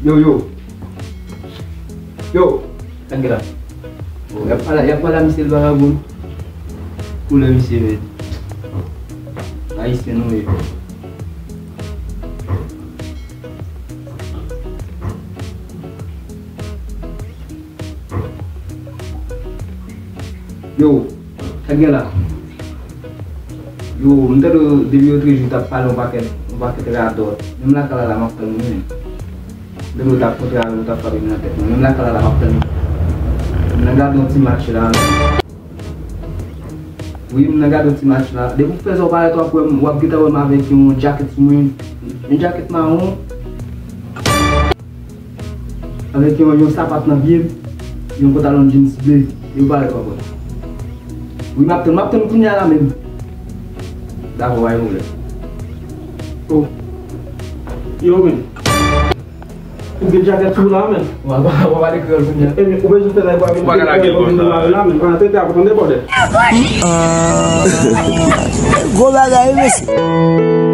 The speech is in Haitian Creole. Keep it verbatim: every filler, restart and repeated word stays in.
Yo, yo. Yo. Sa k gen la? Y ap pale, y ap pale a misye l vagabon. Koulè misye, men. Ayisyen nou ye. Yo, sa k gen la? Yo, m tande w depi lòtrejou t ap pale yon pakèt, yon pakèt radòt. Menm lakay la, la, m ap tann ou menm. M tande w t ap kontre avè m, w t ap frape m nan tèt mwen. Menm lakay la, la, m ap tann ou. M nan gade yon ti match la. Wi, m nan gade yon ti match la. Depi w fè sa w parèt w ap wè m, w ap gentan wè m avèk yon djakèt sou mwen. Yon djakèt mawon. Avèk yon, yon sapat nan pye m, yon pantalon jeans ble, yo parèt w ap wè. Wi, m ap tann, m ap tann kounye a la menm. Dakò, pa gen pwoblèm. Oh. Yo, men. Ou gen djakèt sou la, men. W ap, w ap pale kreyòl kounye a. E, men, ou bezwen fè nèg ou avè m. Ou pa ka lage l konsa. La, men. Pran tete a pou tande bòdè. Gwo bagay, mesye.